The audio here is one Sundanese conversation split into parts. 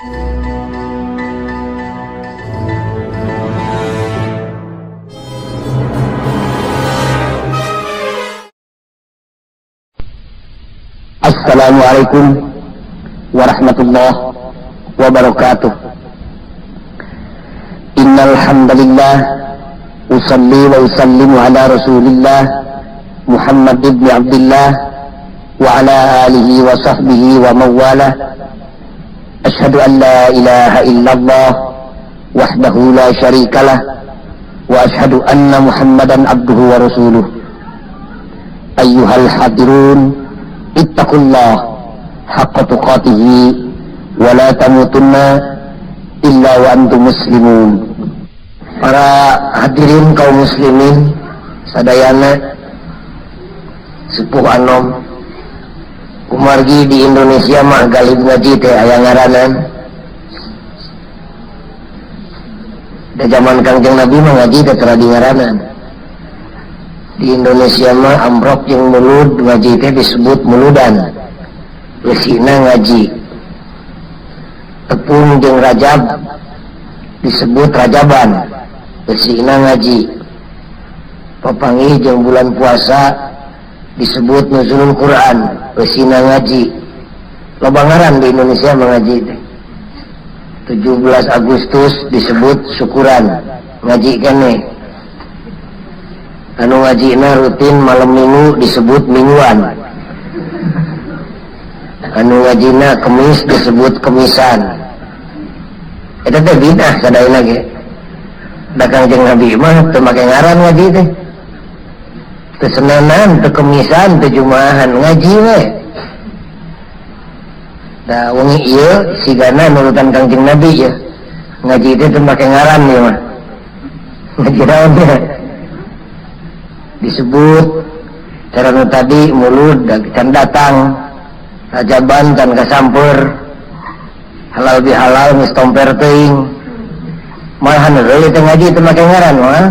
Assalamualaikum warahmatullahi wabarakatuh. Innal hamdalillah usalli wa usallimu ala Rasulillah Muhammad ibn Abdullah wa ala alihi wa sahbihi wa mawalah. Ashhadu an la ilaha illallah wahdahu la syarikalah wa ashhadu anna Muhammadan abduhu wa rasuluh. Ayyuhal hadirun, ittaqullah haqqa tuqatihi wa la tamutunna illa wa antum muslimun. Para hadirin kaum muslimin sadayana, sepuh anom, kumargi di Indonesia mah galib ngaji teh aya ngaranan. Da zaman Kangjeng Nabi mah ngaji teh tara di ngaranan. Di Indonesia mah amrok jeung mulud ngaji teh disebut muludan, eusina ngaji. Tepung jeung rajab disebut rajaban, eusina ngaji. Papanggih jeung bulan puasa disebut nuzulul Quran, eusina ngaji. Loba ngaran di Indonesia mah ngaji teh. 17 Agustus disebut syukuran, ngaji keneh. Anu ngajina rutin malam minggu disebut mingguan. Anu ngajina kemis disebut kemisan. Eta teh bidah sadayana ge. Da Kangjeng Nabi mah teu make ngaran ngaji teh. Teu senenan, teu kemisan, teu jumaahan, ngaji we. Da wengi ieu sigana nurutan Kangjeng Nabi ieu. Ngaji teh teu make ngaran ieu mah. Ngaji naon teh? Disebut cara nu tadi mulud can datang, rajaban can kasamper, halal bihalal geus tomper teuing. Malahan heureuy teh ngaji teu make ngaran mah.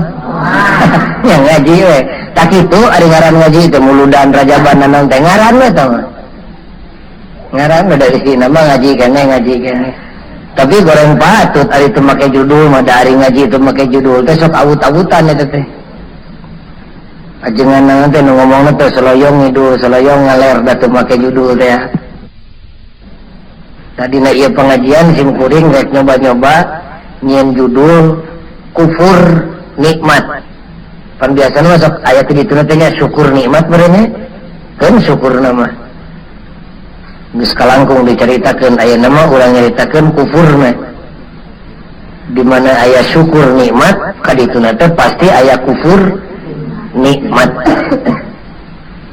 Nya ngaji we. Tak kitu ari ngaran ngaji teh muludan rajaban naon teh ngaran we tah mah. Ngaran we dari sini mah ngaji keneh ngaji keneh. Tapi goreng patut ari teu make judul mah, da ari ngaji teu make judul teh sok awut-awutan eta teh. Ajengan naon teh nu ngomongna teh seloyong ngidul, seloyong ngaler da teu make judul teh. Tadina ieu pengajian sim kuring rek nyoba-nyoba nyieun judul kufur nikmat. Pan biasana mah sok aya teh dituna teh nya syukur nikmat meureun nya. Keun syukurna mah. Geus kalangkung dicaritakeun, ayeuna mah urang nyaritakeun kufurna. Di mana aya syukur nikmat, kadituna teh pasti aya kufur nikmat.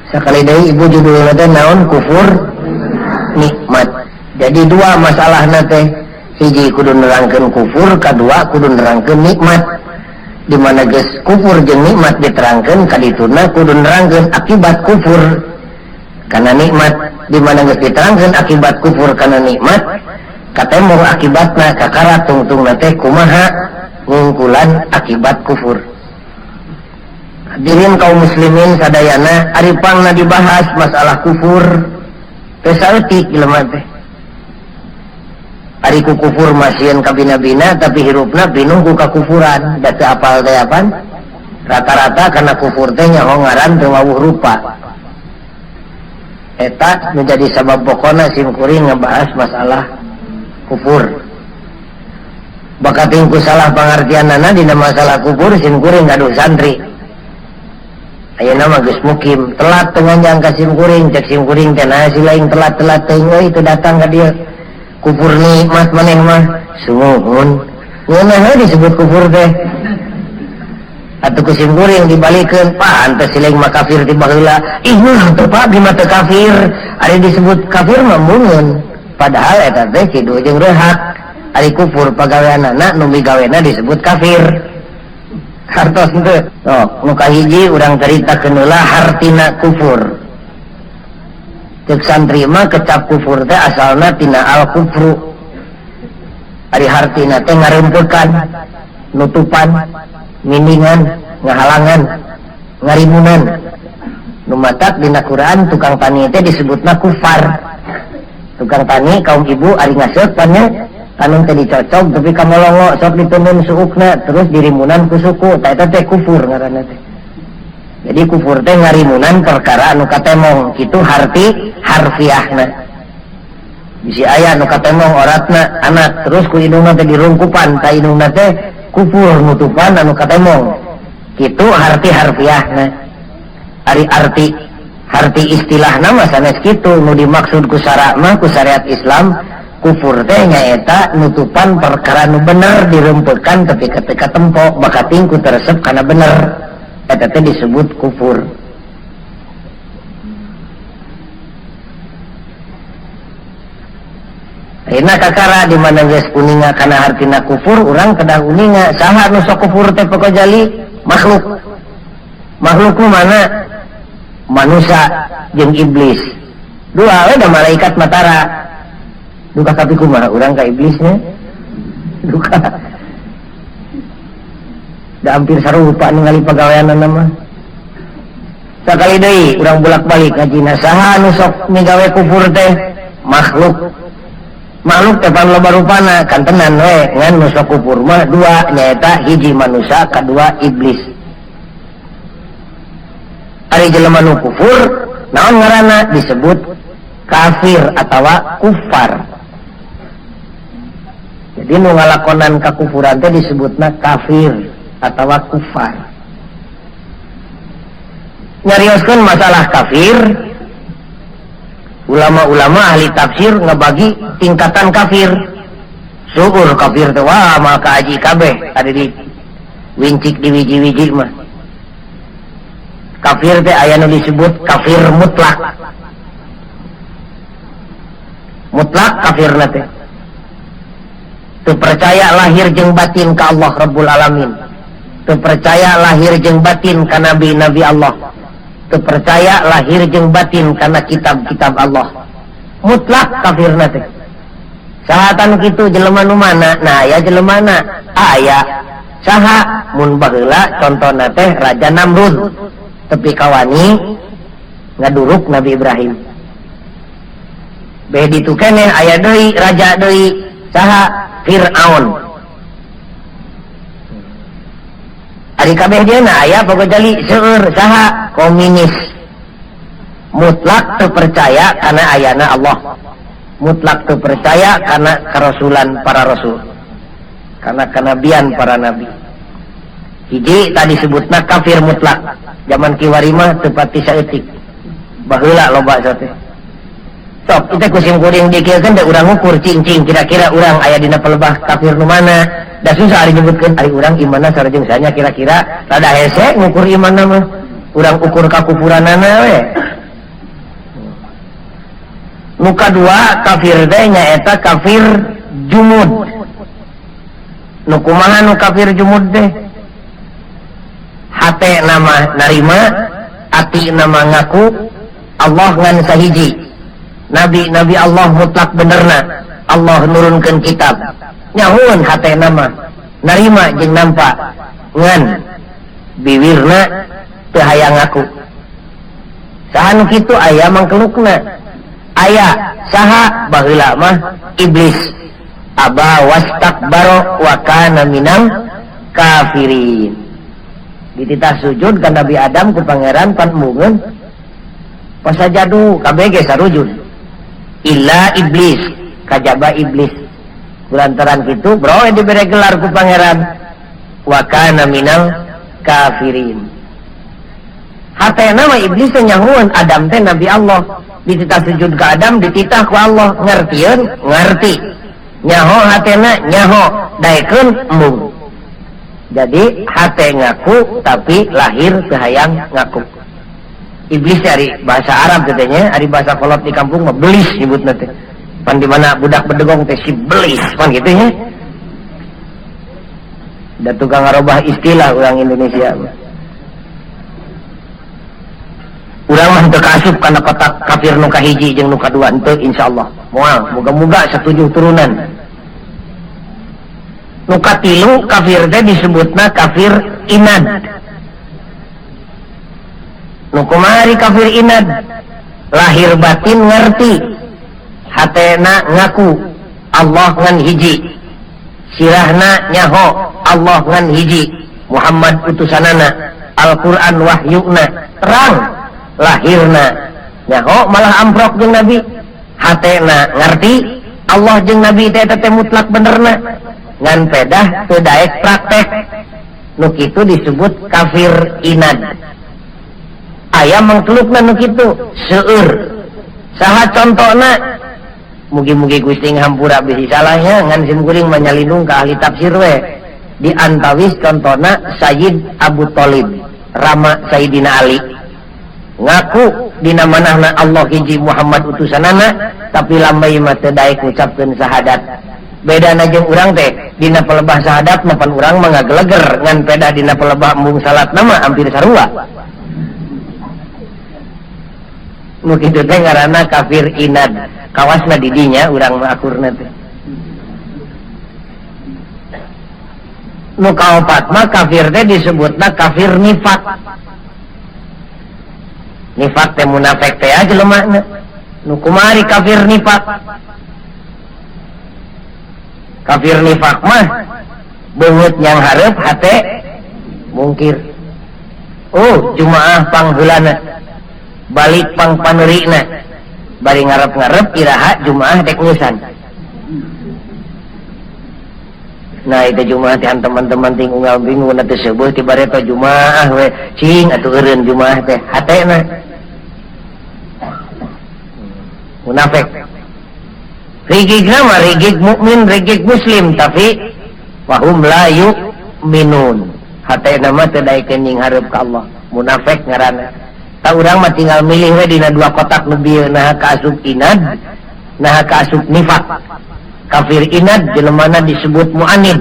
Sakali deui ibu judulna teh naon? Kufur nikmat. Jadi dua masalahna teh, hiji kudu nerangkeun kufur, kadua kudu nerangkeun nikmat. Di mana geus kufur jeung nikmat diterangkeun, kadituna kudu nerangkeun akibat kufur kana nikmat. Di mana geus diterangkeun akibat kufur kana nikmat, katembong akibatna kakara tungtungna teh kumaha ngungkulan akibat kufur. Hadirin kaum muslimin sadayana, ari pangna dibahas masalah kufur teh saeutik jelema teh. Ari ku kufur masieun kabina-bina tapi hirupna pinuh ku kakufuran, da teu apal teh apan? Rata-rata kana kufur teh nyaho ngaran teu wawuh rupa. Eta menjadi sabab pokona sim kuring ngebahas masalah kufur. Bakating ku salah pangartianana dina masalah kufur sim kuring gaduh santri. Ayeuna mah geus mukim, telat teu nganjang ka sim kuring, cek sim kuring teh naha si lain telat-telat teuing euy teu datang ka dieu. Kufur nikmat maneh mah sumuhun. Ngeunah we disebut kufur teh. Atuh ku sim kuring dibalikeun, pantes si lain mah kafir ti baheula. Ih mah teu Pak, di mah teu kafir. Ari disebut kafir mah mungun. Padahal eta teh kidu jeung reuhak. Ari kufur pagaweanana nu migawena disebut kafir. Hartos henteu. Sok, nu kahiji urang caritakeun heula hartina kufur. Cek santri mah kecap kufur teh asalna tina al-kufru. Ari hartina teh ngarempekan, nutupan, miningan, ngahalangan, ngarimunan. Nu matak dina Quran tukang tani teh disebutna kufar. Tukang tani kaum ibu ari ngaseuk pan nya Tanun teh dicocok tapi ka molongo sok ditenun suukna terus dirimunan ku suku tah eta teh kufur ngaranna teh. Jadi kufur teh ngarimunan perkara anu katemong kitu harti harfiahna. Bisi aya nu katemong oratna anak terus ku indungna teh dirungkupan ta indungna teh kufur nutupan anu katemong. Kitu harti harfiahna. Ari arti harti istilahna mah sanes kitu nu dimaksud ku syara mah ku syariat Islam kufur teh nyaeta nutupan perkara nu bener dirempekan tapi ketika tempo bakating ku teresep kana bener eta teh disebut kufur. Ayeuna kakara di mana geus uninga kana hartina kufur urang kedah uninga saha nu sok kufur teh pokojali makhluk. Makhluk nu mana? Manusia jeung iblis. Dua we da malaikat matara. Duka tapi kumaha urang ka iblisnya? Duka. Da hampir sarupa ningali pagaweanana mah. Sakali deui urang bolak-balik ngajina saha nu sok migawe kufur teh? Makhluk. Makhluk teh pan loba rupana kantenan we ngan nu sok kufur mah dua nyaeta hiji manusia kadua iblis. Ari jelema nu kufur naon ngaranna disebut kafir atawa kufar. Jadi nu ngalakonan kakufuran teh disebutna kafir atawa kufar. Nyarioskeun masalah kafir, ulama-ulama ahli tafsir ngebagi tingkatan kafir. Syukur kafir teh wah maka aji kabeh ada di wincik di wiji-wiji mah. Kafir teh aya nu disebut kafir mutlak. Mutlak kafirna teh. Teu percaya lahir jeung batin ka Allah Rabbul Alamin. Teu percaya lahir jeung batin ka nabi-nabi Allah. Teu percaya lahir jeung batin kana kitab-kitab Allah. Mutlak kafirna teh. Saha tanu kitu jelema nu mana? Nah aya jelema na. Aya. Saha mun baheula contona teh Raja Namrud. Tepi kawani ngaduruk Nabi Ibrahim. Beh ditu keneh aya deui raja deui saha? Fir'aun. Ari kabeh dieuna aya pokojali seueur saha? Komunis. Mutlak teu percaya kana ayana Allah. Mutlak teu percaya kana karasulan para rasul. Kana kanabian para nabi. Hiji tadi sebutna kafir mutlak. Zaman kiwari mah teu pati saeutik. Baheula loba teh. Sok kita ku sim kuring dikirkeun da urang ngukur cing-cing kira-kira urang aya dina pelebah kafir nu mana. Da susah ari nyebutkeun ari urang imanna sareng sanya kira-kira rada hese ngukur imanna mah. Urang ukur kakufuranana we. Nu kadua kafir teh nyaeta kafir jumud. Nu kumaha nu kafir jumud teh? Hate nama narima, ati nama ngaku Allah ngan sahiji. Nabi-nabi Allah mutlak benerna. Allah nurunkeun kitab. Nyahueun hate nama narima jeung nampa ngan biwirna teu hayang ngaku. Saha nu kitu aya mangkelukna. Aya saha baheula mah iblis. Aba wastakbaro wa kana minal kafirin. Dititah sujud ka Nabi Adam ku pangeran pan embungeun. Pasajadu kabeh ge sarujud. Illa iblis, kajaba iblis. Kulantaran kitu bro dibere gelar ku pangeran wa kana minal kafirin. Hatena mah iblis teh nyahueun Adam teh nabi Allah. Dititah sujud ka Adam dititah ku Allah, ngertieun ngerti. Nyaho hatena nyaho, daekeun embung. Jadi hate ngaku tapi lahir teu hayang ngaku. Iblis ari bahasa Arab katanya, ari bahasa kolot di kampung mah belis nyebutna teh. Pan di mana budak bedegong teh si belis pan kitu nya. Da tukang ngarobah istilah urang Indonesia. Urang mah teu kaasup kana kotak kafir nu kahiji jeung nu kadua henteu insyaallah. Moal, moga-moga satujuh turunan. Nu katilu kafir teh disebutna kafir inad. Nu kumari kafir inad? Lahir batin ngerti, hatena ngaku Allah ngan hiji, Sirahna nyaho Allah ngan hiji, Muhammad utusanana, Al-Qur'an wahyuna, terang lahirna nyaho malah amprok jeung Nabi. Hatena ngarti Allah jeung Nabi teh eta teh mutlak benerna, ngan pedah teu daek praktek. Nu kitu disebut kafir inad. Aya mangkelukna nu kitu seueur. Saha contona? Mugi-mugi Gusti ngahampura bisi salahnya, ngan sim kuring mah nyalindung ka ahli tafsir we. Di antawis contona Sayyid Abu Thalib, rama Sayyidina Ali. Ngaku dina manahna Allah hiji Muhammad utusanana, tapi lambai mah teu daek ngucapkeun syahadat. Bedana jeung urang teh dina pelebah syahadat mah pan urang mah ngageleger, ngan pedah dina pelebah embung salatna mah hampir sarua. Nu kitu teh ngaranna kafir inad. Kawasna di dinya urang mah akurna teh. Nu kaopat mah kafir teh disebutna kafir nifak. Nifak teh munafik teh aja lemahna. Nu kumari kafir nifak. Kafir nifak mah beungeut yang hareup hate mungkir. Oh, jumaah pangheulana, balik pang panerina, bari ngarep-ngarep iraha jumaah dek ngeusan. Nah itu jumaah teh teman-teman ting unggal bingung teh seubeut ti bareto jumaah we cing atuh eureun jumaah teh hatena munafik. Rigigna mah rigig mukmin, rigig muslim, tapi wahum la yu'minun. Hatena mah teu daekeun nying hareup ka Allah. Munafik ngaranna. Ta urang mah tinggal milih we dina dua kotak nu bieu, naha kaasup inad, naha kaasup nifak. Kafir inad jelemana disebut mu'anid,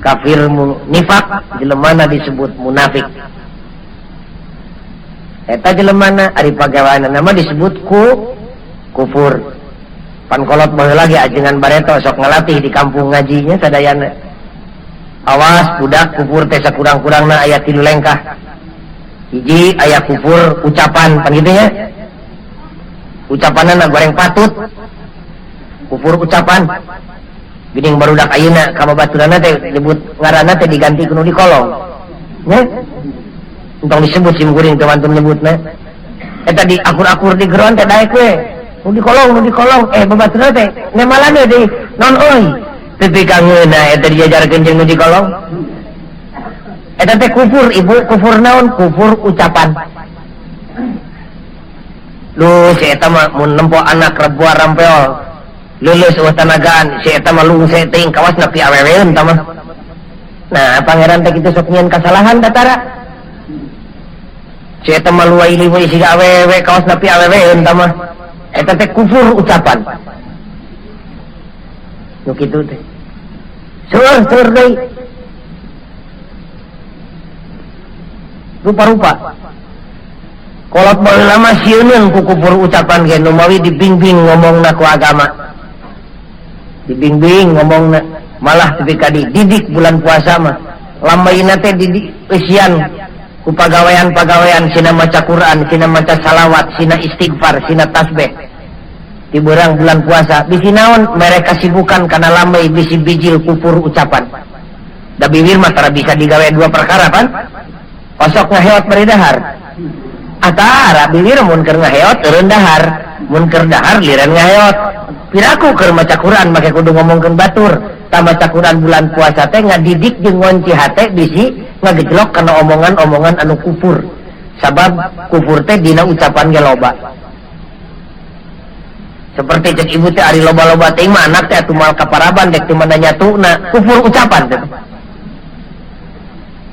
kafir nifak jelemana disebut munafik. Eta jelemana ari pagaweanna mah disebut kufur. Pan kolot baheula lagi ajengan bareto sok ngalatih di kampung ngajinya sadayana. Awas budak kufur teh sakurang-kurangna aya 3 lengkah. Hiji aya kufur ucapan pan kitu nya. Ucapanna goreng patut. Kufur ucapan. Geuning barudak ayeuna ka babaturanna teh nyebut ngaranna teh diganti ku nu dikolong. Nya? Entong disebut sim kuring teh wantun nyebutna. Eta di akur-akur di geron teh daek we. Nu dikolong, nu dikolong, babaturanna teh nemalan we deui. Non euy. Teu kangeuna eta diajarkeun jeung nu dikolong. Eta teh kufur, ibu, kufur naon? Kufur ucapan. Lu si eta mah mun nempo anak rebuar rampeol. Lulus eueuh tanagaan, si eta mah lungse teuing kawas nepi aweweun ta mah. Nah, pangeran teh kitu sok nyieun kasalahan datara. Si eta mah luai liweuh siga awewe kawas nepi aweweun ta mah. Eta teh kufur ucapan. Nu kitu teh. Seueur seueur deui. Rupa-rupa. Kolot baheula mah sieuneun ku kufur ucapan ge nu mawi dibimbing ngomongna ku agama. Dibimbing ngomongna malah tepi ka dididik bulan puasa mah. Lambaina teh didik eusian ku pagawean-pagawean sina maca Quran, sina maca salawat, sina istighfar, sina tasbih. Di berang bulan puasa bisi naon mereka kasibukan kana lambai bisi bijil kufur ucapan. Da bibir mah tara bisa digawe dua perkara pan. Osok ngaheot bari dahar. Atara bibir mun keur ngaheot eureun dahar, mun keur dahar liren ngaheot. Piraku keur maca Quran make kudu ngomongkeun batur. Tah maca Quran bulan puasa teh ngadidik jeung ngonci hate bisi ngagejlok kana omongan-omongan anu kufur. Sabab kufur teh dina ucapan ge loba. Seperti cek ibu teh ari loba-loba teh mah anak teh atuh moal kaparaban dek teu mana nyatuna, kufur ucapan teh.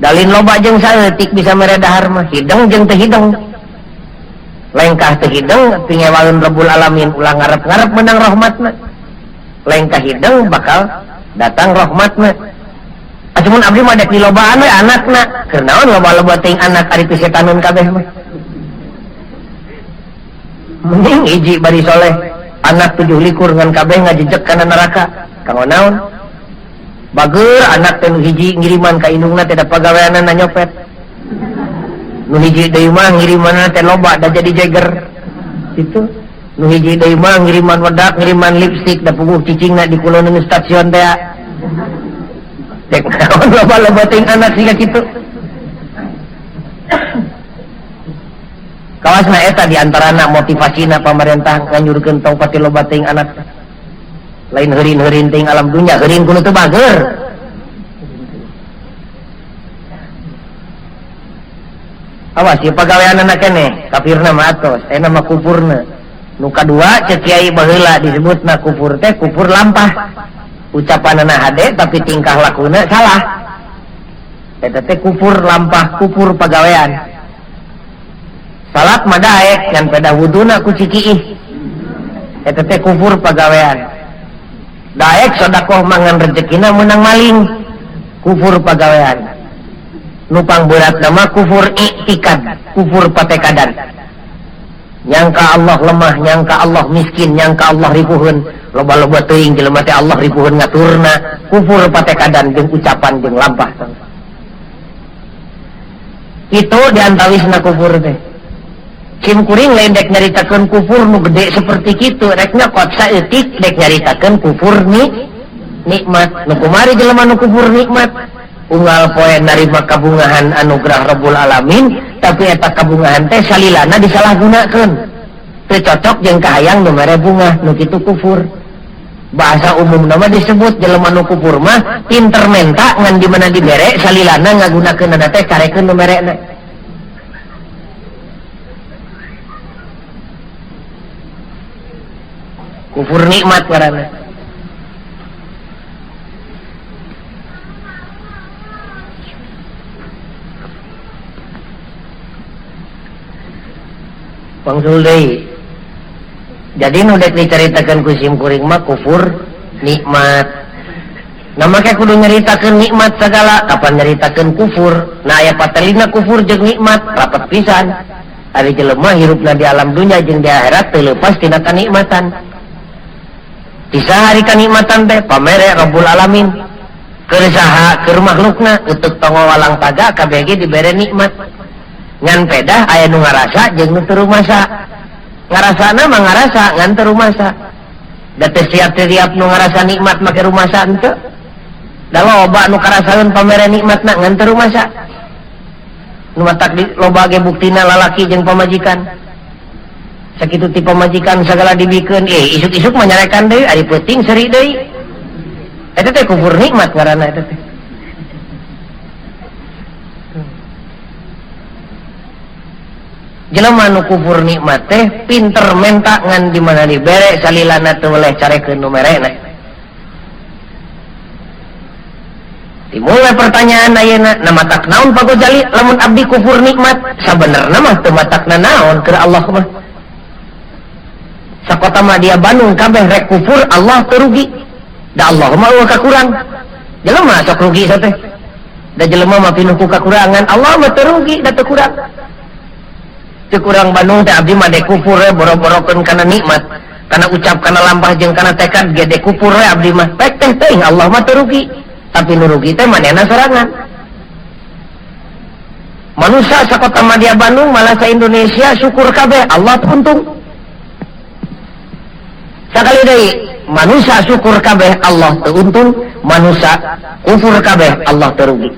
Dalin loba jeung saeutik bisa mere dahar mah, hideng jeung teu hideng. Lengkah teu hideng pingewaeun Rabbul Alamin ulah ngarep-ngarep menang rahmatna. Lengkah hideng bakal datang rahmatna. Acumun abdi mah dek dilobaan we anakna. Keur naon loba-loba teuing anak ari pisetanun kabeh mah. Mending hiji bari soleh, anak 27 ngan kabeh ngajejek kana neraka. Kanggo naon? Bager anak teh nu hiji ngiriman ka indungna teh da pagaweanna nyopet. Nu hiji deui mah ngirimanna teh loba da jadi jeger. Kitu. Nu hiji deui mah ngiriman wedak, ngiriman lipstik da puguh cicingna di kuloneun stasiun teh. Dek naon loba-loba teuing anak siga kitu. Kawasna eta diantarana motivasina pamarentah nganyurkeun tong pati loba teuing anak. Lain heurin-heurin teuing alam dunya, heurin kudu teu bager. Awas ieu pagaweanana keneh, kafirna mah atos, ayeuna mah kufurna. Nu kadua ceuk kiai baheula disebutna kufur teh kufur lampah. Ucapanana hade tapi tingkah lakuna salah. Eta teh kufur lampah, kufur pagawean. Salat mah daek ngan pedah wuduna ku cikiih. Eta teh kufur pagawean. Daek sedekah mangan rezekina meunang maling. Kufur pagawean. Nu pangberatna mah kufur iktikad, kufur patekadan. Nyangka Allah lemah, nyangka Allah miskin, nyangka Allah ripuheun. Loba-loba teuing jelema teh Allah ripuheun ngaturna, kufur patekadan jeung ucapan jeung lampah. Itu diantawisna kufur teh. Sim kuring lain dek nyaritakeun kufur nu gede seperti kitu, rek nyokot saeutik dek nyaritakeun kufur ni nikmat. Nu kumari jelema nu kufur nikmat, unggal poe narima kabungahan anugerah Rabbul Alamin, tapi eta kabungahan teh salilana disalahgunakeun. Teu cocok jeung kahayang nu mere bungah, nu kitu kufur. Bahasa umumna mah disebut jelema nu kufur mah pinter menta ngan di mana dibere salilana ngagunakeunana teh carekeun nu merena. Kufur nikmat ngaranna. Pangsul deui. Jadi nu dek dicaritakeun ku sim kuring mah kufur nikmat. Nah make kudu nyaritakeun nikmat sagala, kapan nyaritakeun kufur? Nah aya patelina kufur jeung nikmat rapat pisan. Ari jelema hirupna di alam dunya jeung di akhirat teu leupas tina kanikmatan. Bisa hari kanikmatan teh pamere Rabbul Alamin. Keur saha keur makhlukna utuk tongo walang taga kabeh ge dibere nikmat. Ngan pedah aya nu ngarasa jeung nu teu rumasa. Ngarasana mah ngarasa ngan teu rumasa. Da teu siap-siap nu ngarasa nikmat make rumasa henteu. Da loba nu karasaeun pamere nikmatna ngan teu rumasa. Nu matak di loba ge buktina lalaki jeung pamajikan. Sakitu ti pamajikan sagala dibikeun, isuk-isuk mah nyarekan deui, ari peuting seuri deui. Eta teh kufur nikmat ngaranna eta teh. Jelema nu kufur nikmat teh pinter menta ngan di mana dibere salilana teu weleh carekeun nu merena. Dimulai pertanyaan ayeuna, na matak naon Pak Gojali lamun abdi kufur nikmat? Sabenerna mah teu matakna naon keur Allah mah. Sakota mah dia Bandung kabeh rek kufur Allah teu rugi. Da Allah mah eueuh kakurang. Jelema sok rugi sateh. Da jelema mah pinuh ku kakurangan, Allah mah teu rugi da teu kurang. Teu kurang Bandung teh abdi mah dek kufur we boro-borokeun kana nikmat, kana ucap, kana lampah jeung kana tekad ge dek kufur we abdi mah. Pek teh teuing Allah mah teu rugi. Tapi nu rugi teh manehna sorangan. Manusia sakota Madya Bandung malah sa Indonesia syukur kabeh Allah teu untung. Sakali deui manusia syukur kabeh Allah teu untung, manusia kufur kabeh Allah teu rugi.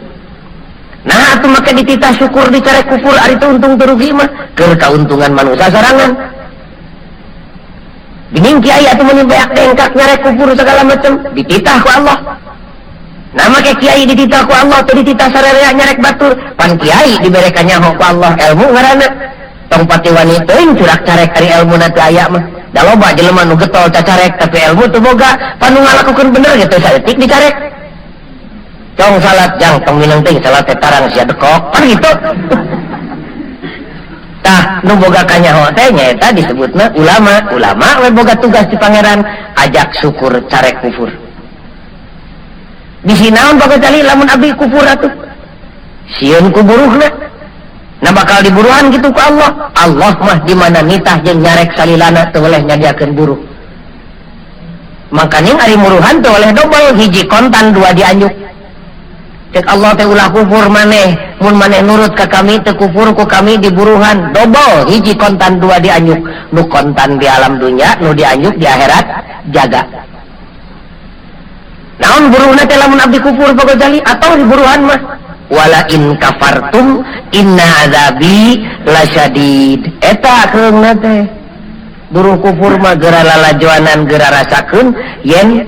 Nah atuh make dititah syukur dicarek kufur ari teu untung teu rugi mah keur kauntungan manusia sorangan. Geuning kiai atuh mun beak dengkak nyarek kufur segala macam dititah ku Allah. Nah make kiai dititah ku Allah teu dititah sararea nyarek batur, pan kiai dibere kanyaho ku Allah ilmu ngaranna. Tong pati wani teuing curak carek ari ilmuna teu aya mah. Da loba jelema nu getol cacarek tapi ilmu teu boga, pan nu ngalakukeun bener ge teu saeutik dicarek. Cong salat jang tong minang teuing salat teh tarang sia dekok, pan gitu. Tah nu boga kanyaho teh nyaeta disebutna ulama. Ulama we boga tugas di pangeran ajak syukur carek kufur. Bisi naon Pak Gojali lamun abdi kufur atuh? Sieun ku buruhna. Nah bakal diburuhan gitu ku Allah. Allah mah di mana nitah jeung nyarek salilana teu weleh nyadiakeun buruh. Makaning ari muruhan teu weleh dobel, hiji kontan dua dianjuk. Cek Allah teh ulah kufur maneh, mun maneh nurut ka kami teu kufur ku kami diburuhan dobel, hiji kontan dua dianjuk. Nu kontan di alam dunya, nu dianjuk di akhirat jaga. Naon buruhna teh lamun abdi kufur Pak Gojali atau diburuhan mah wala in kafartum inna azabi lasyadid. Eta keungna teh buruh kufur mah geura lalajoanan geura rasakeun yen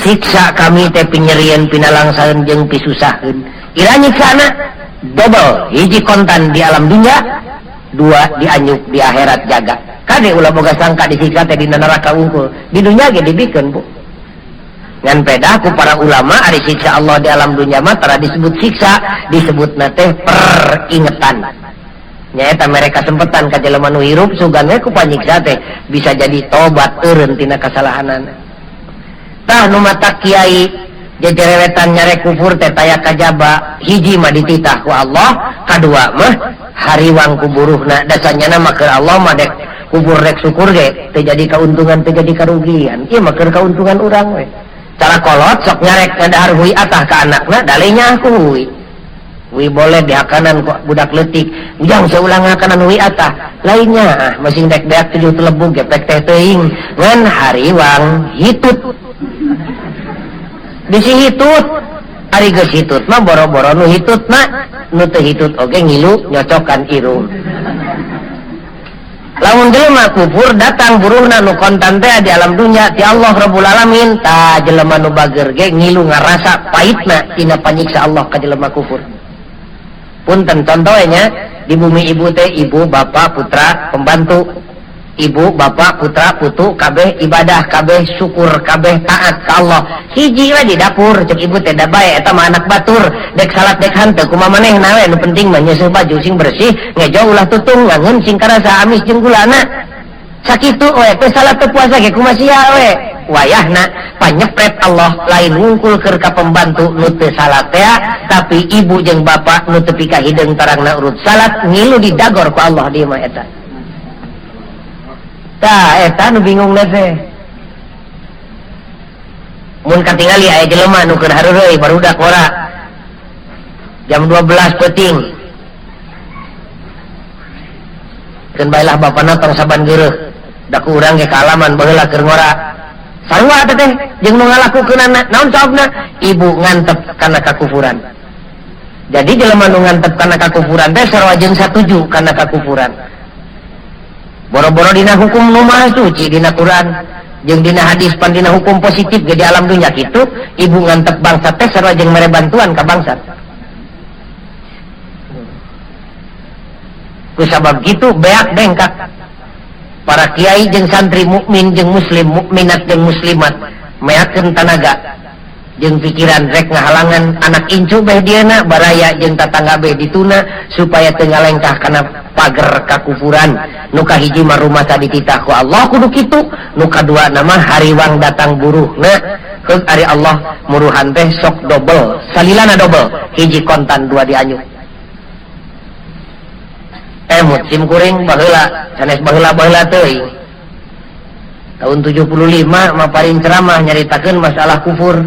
siksa kami teh pinyerieun pinalangsaeun jeung pisusaheun. Ira nyiksana double, hiji kontan di alam dunia, dua dianyuk di akhirat jaga. Kade ulah boga sangka disiksa teh dina neraka unggul, di dunia ge dibikeun bu. Ngan pedah ku para ulama ari siksa Allah di alam dunia mah tara disebut siksa, disebutna teh peringetan. Nyaeta mereka sempetan ka jelema nu hirup sugan we ku panyiksa teh bisa jadi tobat eureun tina kasalahanana. Tah nu matak kiai jejerewetan nyarek kufur teh taya kajaba, hiji mah dititah ku Allah, kadua mah hariwang ku buruhna, dasanyana mah keur Allah mah dek kubur rek syukur ge teu jadi kauntungan teu jadi karugian. Ieu mah keur kauntungan urang we. Cara kolot sok nyarek ngadahar hui atah ka anakna dalenya aku hui. Hui boleh dihakanan ku budak leutik, ujang seulang ngakanan hui atah. Lainnya ah masing dek beak tujuh telebug gepek teh teuing ngan hariwang hitut. Bisi hitut, ari geus hitut mah boro-boro nu hitut mah nu teu hitut oge ngilu nyocokan irung. Lamun jelema kufur datang buruhna nu kontan teh di alam dunya ti Allah Rabbul Alamin, tah jelema nu bager ge ngilu ngarasa paitna tina panyiksa Allah ka jelema kufur. Punten contohnya di bumi ibu teh ibu bapak putra pembantu, ibu bapak putra putu kabeh ibadah kabeh syukur kabeh taat ka Allah. Hiji we di dapur cek ibu teh da bae eta mah anak batur dek salat dek hanteu kumaha manehna we nu penting mah nyeuseuh baju sing bersih ngejo ulah tutung ngangeun sing karasa amis jeung gulana. Sakitu we teh salat teu puasa ge kumaha sia we. Wayahna panyepret Allah lain wungkul keur ka pembantu nu teu salat teh tapi ibu jeung bapak nu teu pika hideung tarangna urut salat ngilu didagor ku Allah di mah eta. Tah eta nu bingung teh. Mun katingali aya jelema nu keur hareureuy barudak ora. Jam 12 peuting. Keun bae lah bapana tong saban geureuh. Da ku urang ge kaalaman baheula keur ngora. Sarua teh teh jeung nu ngalakukeunana naon sababna? Ibu ngantep kana kakufuran. Jadi jelema nu ngantep kana kakufuran teh sarua jeung satuju kana kakufuran. Boro-boro dina hukum nu maha suci dina Quran jeung dina hadis pan dina hukum positif ge di alam dunya kitu, ibu ngantep bangsat teh sarua jeung mere bantuan ka bangsat. Ku sabab kitu beak bengkak. Para kiai jeung santri mukmin jeung muslim, mukminat jeung muslimat meakeun tanaga jeung pikiran rek ngahalangan anak incu beh dieuna baraya jeung tatangga beh dituna supaya teu ngalengkah kana pager kakufuran. Nu kahiji mah rumasa dititah ku Allah kudu kitu, nu kadua nama hariwang datang buruhna. Heug ari Allah muruhan teh sok dobel, salilana dobel, hiji kontan dua dianyuk. Emut sim kuring baheula, sanes baheula-baheula teuing. Tahun 75 mah paling ceramah nyaritakeun masalah kufur.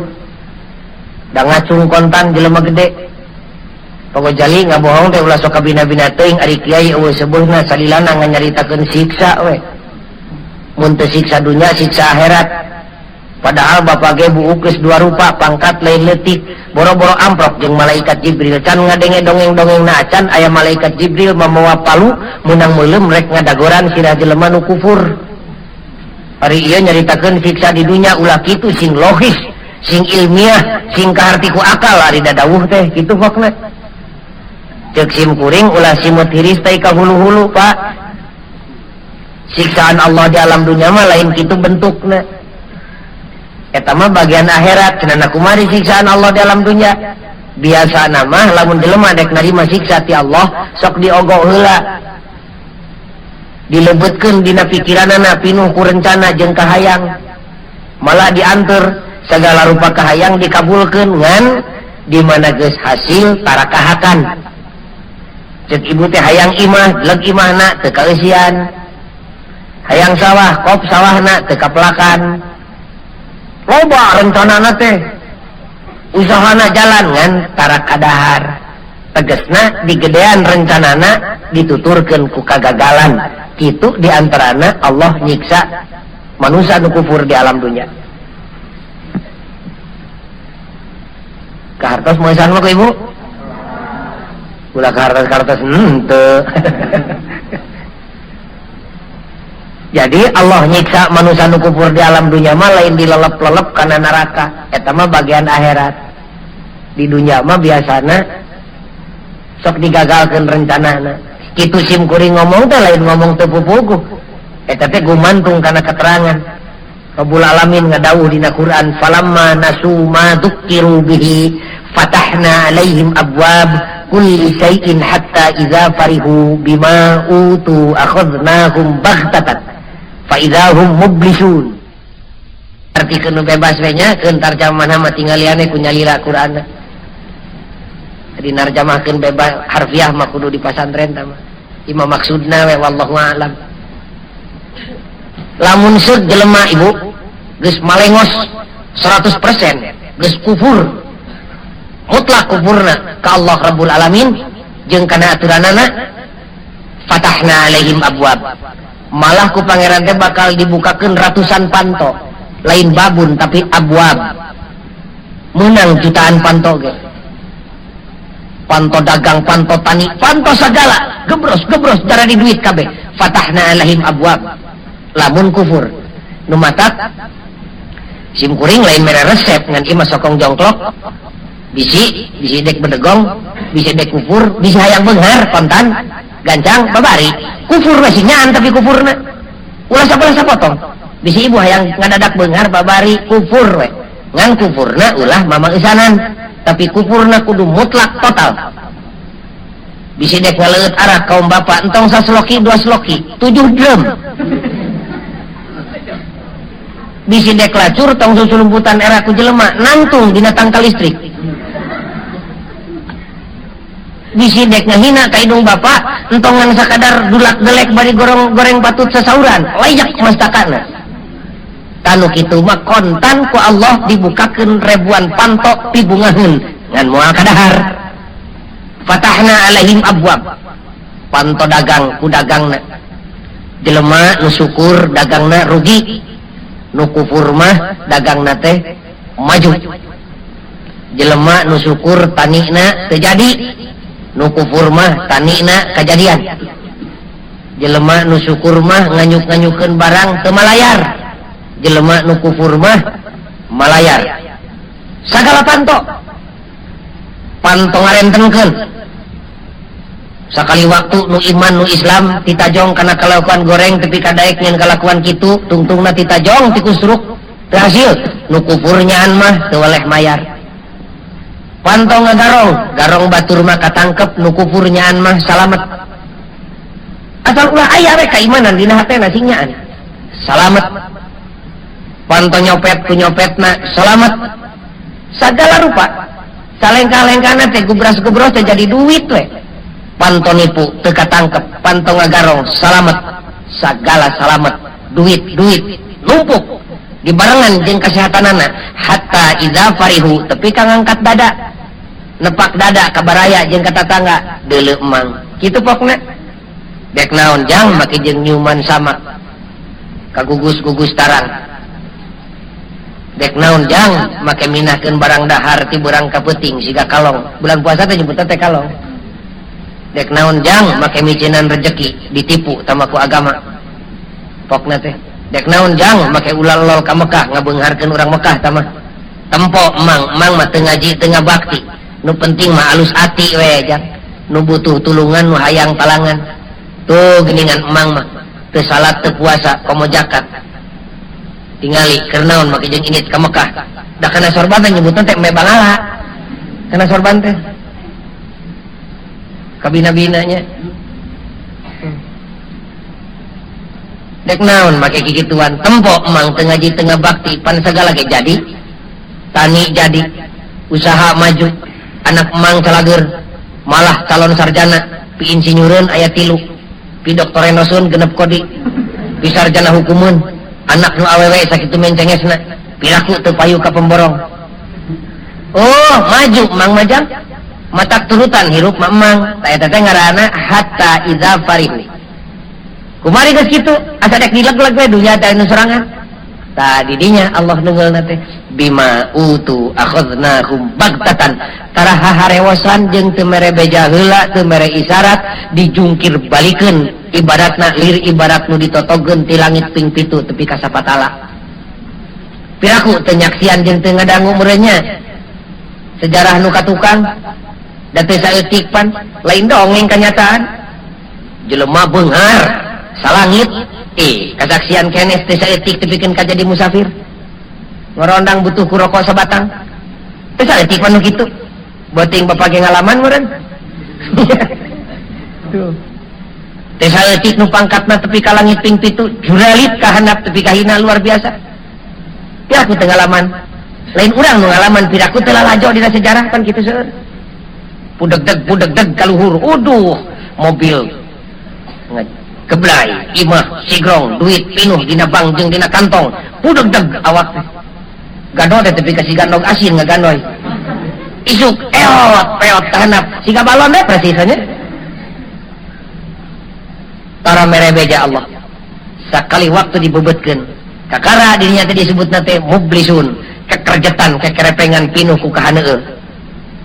Da ngacung kontan jelema gede. Pokok jali ngabohong teh ulah sok kabina-bina teuing ari kiai eueuh seubeuhna salilana nganyaritakeun siksa we. Mun teu siksa dunya siksa akhirat. Padahal bapak ge buuk geus dua rupa pangkat lain leutik, boro-boro amprok jeung malaikat Jibril can ngadenge dongeng-dongeng na acan aya malaikat Jibril mamawa palu meunang meuleum rek ngadagoran sirah jelema nu kufur. Ari ieu nyaritakeun siksa di dunya ulah kitu sing logis, sing ilmiah, sing kaharti ku akal ari dadawuh teh kitu pokna. Ceuk sim kuring ulah simut hiris teh ka hulu-hulu Pak. Siksaan Allah di alam dunya mah lain kitu bentukna. Eta mah bagian akhirat cenah kumari siksaan Allah di alam dunya. Biasana mah lamun jelema dek narima siksa ti Allah sok diogok heula. Dilebetkeun dina pikiranana pinuh ku rencana jeung kahayang. Malah dianteur segala rupa kahayang dikabulkeun ngan di mana geus hasil tarakahakan. Ceuk ibu teh hayang imah, leg imahna teu kaeusian. Hayang sawah, kop sawahna teu kapelakan. Loba rencanana teh usahana jalan ngan tarakadahar. Tegesna digedean rencanana dituturkeun ku kagagalan. Kitu diantarana Allah nyiksa manusia nu kufur di alam dunya. Kahartos moesan mah ku ibu? Ulah kahartos-kahartos henteu. Jadi Allah nyiksa manusia nu kufur di alam dunia mah lain dilelep-lelep kana neraka, eta mah bagian akhirat. Di dunia mah biasana sok digagalkeun rencanana. Kitu sim kuring ngomong teh lain ngomong teu pupuguh. Eta teh gumantung kana keterangan. Rabbul Alamin ngadawuh dina Quran, falamma nasu ma dzukiru bihi fatahna alaihim abwab kulli syai'in hatta idza farihu bima utu akhadnahum baghtatan fa idza hum mublisun. Artikeun nu bebas we nya, keun tarjamahna mah tinggaliane ku nyalira Qur'anna. Jadi narjamahkeun bebas harfiah mah kudu di pasantren tah mah. Imah maksudna we wallahu a'lam. Lamun seuk jelema ibu geus malengos 100% geus kufur mutlak kufurna ka Allah Rabbul Alamin jeung kana aturanana, fatahna alaihim abwab, malah ku pangeran teh bakal dibukakeun ratusan panto, lain babun tapi abwab, menang jutaan panto ge, panto dagang, panto tani, panto sagala, gebros-gebros darah di duit kabeh. Fatahna alaihim abwab lamun kufur. Nu matak sim kuring lain mere resep ngan ieu mah sokong jongklok, bisi bisi dek bedegong, bisi dek kufur, bisi hayang beunghar kontan gancang babari kufur masih nyaan, tapi kufurna ulah sabelah sapotong. Bisi ibu hayang ngadadak beunghar babari kufur we, ngan kufurna ulah mamang isanan, tapi kufurna kudu mutlak total. Bisi dek ngaleueut arak kaum bapak, entong sasloki dua sloki, 7 drum. Bisi dek lacur tong susulumputan era ku jelema, nangtung dina tangkal listrik. Bisi dek ngahina ka hidung bapak, entongan sakadar dulak delek bari gorong goreng patut sasauran, layak mastakana. Tanu kitu mah kontan ku Allah dibukakeun ribuan pantok pibungaheun ngan moal kadahar. Fatahna alaihim abwab, panto dagang ku dagangna. Jelema nu syukur dagangna rugi, nu kufur mah dagangna teh maju. Jelema nu syukur tanina teu jadi, nu kufur mah tanina kajadian. Jelema nu syukur mah nganyuk-nganyukeun barang teu malayar, jelema nu kufur mah malayar. Sagala panto panto ngarentenkeun. Sakali waktu nu iman nu Islam titajong kana kalakuan goreng tepi kadaek nyen kalakuan kitu, tungtungna titajong tikusruk teu hasil. Nu kufur nyaan mah teu weleh mayar. Panto ngagarong, garong batur mah katangkep, nu kufur nyaan mah salamet. Asal ulah aya we kaimanan dina hatena sing nyaan salamet. Panto nyopet ku nyopetna salamet. Sagala rupa salengkah-lengkahna teh gubras-gubros teh jadi duit we. Panto nipu teu katangkep, panto ngagarong salamet, sagala salamet, duit duit numpuk dibarengan jeung kesehatanana. Hatta idza farihu tepi ka ngangkat dada, nepak dada ka baraya jeung ka tatangga, deuleu emang kitu pokna. Dek naon jang make jeung nyuman samak kagugus-gugus tarang. Dek naon jang make minahkeun barang dahar ti beurang ka peuting siga kalong. Bulan puasa teh nyebutna teh kalong. Dek naon jang make micinan rejeki ditipu tama ku agama pokna teh. Dek naon jang make ulalol ka Mekah ngabeungharkeun urang Mekah tama. Tempo emang, emang mah teu ngaji teu ngabakti, nu penting mah alus ati we jang, nu butuh tulungan nu hayang talangan tuh geuningan emang mah teu salat teu puasa komo zakat. Tingali keur naon make jeung indit ka Mekah, da kana sorban teh nyebutna teh embe bangala, kana sorban teh kabina-binanya. Dek naon make kikituan, tempo emang teu ngaji teu ngabakti pan sagala ge jadi tani, jadi usaha maju, anak emang calager malah calon sarjana, pi insinyureun aya 3, pi doktorenosun 6 kodi, pi sarjana hukumun, anak nu awewe sakitu mencengesna piraku teu payu ka pemborong. Oh maju mang majang matak turutan hirup mah emang tah eta teh ngaranna hatta idza farihu. Kumari geus kitu asa dek dileg-leg we dunya teh nu sorangan. Tah didinya Allah neungeulna teh bima utu akhadnahum bagtatan. Tara haharewosan jeung teu mere beja heula, teu mere isyarat, dijungkir balikeun ibaratna lir ibarat nu ditotogeun ti langit ping 7 tepi ka sapatala. Piraku teu nyaksian jeung teu ngadangu meureunnya. Sejarah nu katukang da teu saeutik pan lain dongeng kanyataan. Jelema beunghar salangit kasaksian kenes teu saeutik tepikeun ka jadi musafir. Ngorondang butuh ku rokok sabatang. Teu saeutik pan nu kitu. Beuting bapak ge ngalaman meureun. Tuh. Teu saeutik nu pangkatna tepi ka langit ping 7, juralit ka handap tepi ka hina luar biasa. Piraku teu ngalaman. Lain urang nu ngalaman, piraku teu lalajo dina sejarah pan kitu seueur. Pudegdeg pudegdeg ka luhur, uduh mobil keblai, imah, sigrong, duit pinuh dina bank jeung dina kantong, pudegdeg awak teh. Gandol teh tepi ka si gandog asin ngagandoy. Isuk eot peot tahanap siga balon deh persisnya. Tara mere beja Allah. Sakali waktu dibebetkeun, kakara dirinya teh disebutna teh mublisun, kekerjetan, kekerepengan pinuh ku kahaneueuh.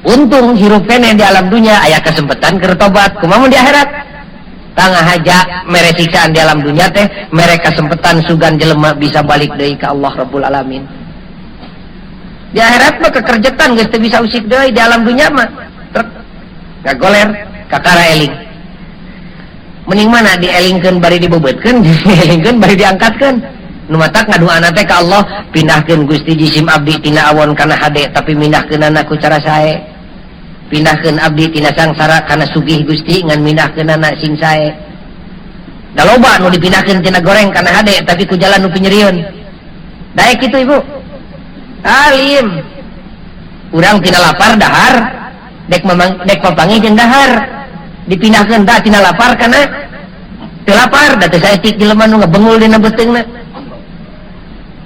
Untung hirup keneh di alam dunia aya kesempatan keur tobat, kumaha mun di akhirat? Tangah haja mere siksaan di alam dunia teh mere kesempatan sugan jelema bisa balik deui ka Allah Rabbul Alamin. Di akhirat mah kekerjetan geus teu bisa usik deui, di alam dunia mah trek ngagoler kakara eling. Mending mana dielingkeun bari dibeubeutkeun, dielingkeun bari diangkatkeun. Nu matak ngaduana teh ka Allah, pindahkeun Gusti jisim abdi tina awon kana hade tapi mindahkeunana ku cara sae. Pindahkeun abdi tina sangsara kana sugih Gusti ngan mindahkeunana sing sae. Da loba nu dipindahkeun tina goreng kana hade tapi ku jalan nu pinyerieun. Daek kitu ibu. Alim. Urang tina lapar dahar, dek mamang dek papanggih jeung dahar. Dipindahkeun da tina lapar kana teu lapar, da teu saeutik jelema nu ngebengul dina beuteungna.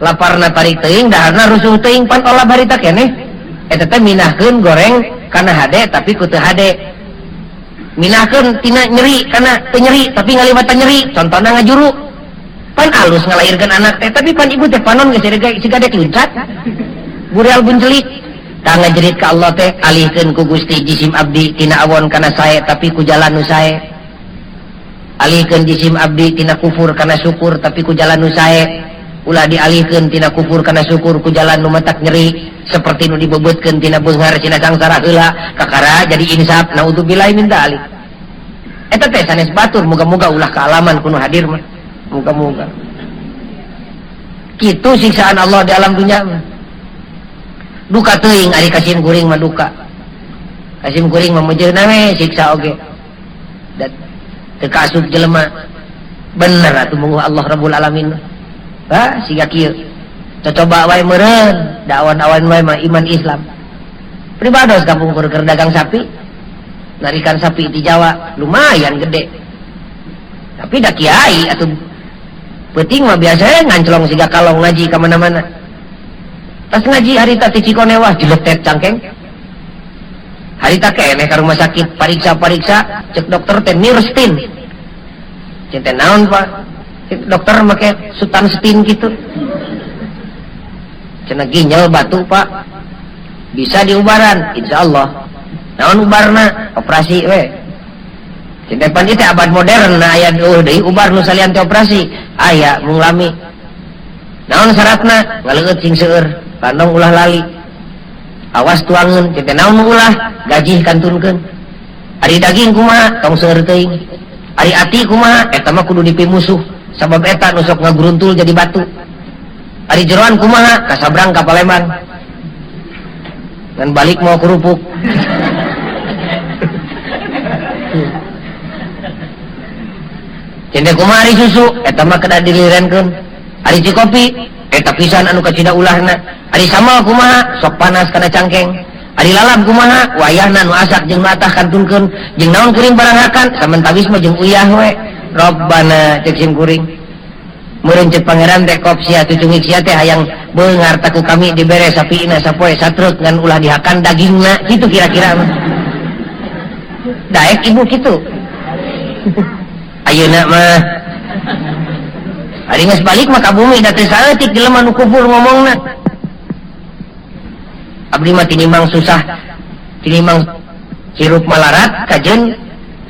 Laparna tarik teuing, daharna rusuh teuing, pan olah barita keneh. Eta teh mindahkeun goreng kana hade tapi ku teu hade. Mindahkeun tina nyeri kana teu nyeri tapi ngaliwatan nyeri, contona ngajuru. Pan alus ngalahirkeun anak teh tapi pan ibu teh panon geus siga dek luncat. Burial buncelik. Tah ngajerit ka Allah teh alihkeun ku Gusti jisim abdi tina awon kana sae tapi ku jalan nu sae. Alihkeun jisim abdi tina kufur kana syukur tapi ku jalan nu sae. Ulah dialihkeun tina kufur kana syukur ku jalan nu matak nyeri seperti nu dibeubeutkeun tina beunghar tina sangsara heula kakara jadi insaf naudzubillahi min dzalik. Eta teh sanes batur, moga-moga ulah kaalaman ku nu hadir mah. Moga-moga. Kitu siksaan Allah di alam dunia mah. Duka teuing ari kasim kuring mah duka. Kasim kuring mah mejeuna we siksa oge. Da teu kaasup jelema. Bener atuh mungguh Allah Rabbul Alamin. Hah, siga kieu. Cocoba wae meureun, da awan-awan wae mah iman Islam. Pribados kampung keur dagang sapi. Narikan sapi di Jawa lumayan gede. Tapi da kiai atuh peuting mah biasa nganclong siga kalong ngaji ka mana-mana. Tas ngaji harita ti Cikonewah jeletet cangkeng. Harita keneh ka rumah sakit pariksa-pariksa cek dokter teh nirstin. Cek teh naon Pak? Cek dokter make sutan stin gitu. Cenah ginjal batu Pak. Bisa diubaran insyaallah. Naon ubarna? Operasi we. Cek teh pan ieu teh abad modern na aya eueuh deui ubar nu salian teh operasi. Aya mung lami. Naon syaratna? Ngaleueut sing seueur, bandong ulah lali. Awas tuangeun, cek teh naon nu ulah? Gajih kantunkeun. Ari daging kumaha? Tong seueur teuing. Ari ati kumaha? Eta mah kudu dipimusuh. Sabab eta nu sok ngagruntul jadi batu. Ari jeroan kumaha? Kasabrang ka Palembang. Ngan balik mau kerupuk. Cende kumaha ari susu? Eta mah kedah dilirenkeun. Ari cikopi? Eta pisan anu kacida ulahna. Ari samal kumaha? Sok panas kana cangkeng. Ari lalab kumaha? Wayahna nu asak jeung nu atah kantunkeun. Jeung naon kuring barang hakan? Samentawis mah jeung uyah we. Robbana ceuk sim kuring. Meureun ceuk pangeran teh kop sia cucungik sia teh hayang beungar taku kami dibere sapina sapoe satruk ngan ulah dihakan dagingna kitu kira-kira mah. Daek ibu kitu. Ayeuna mah Ari geus balik mah ka bumi da teu saeutik jelema nu kufur ngomongna. Abdi mah tinimbang susah, tinimbang hirup malarat kajeun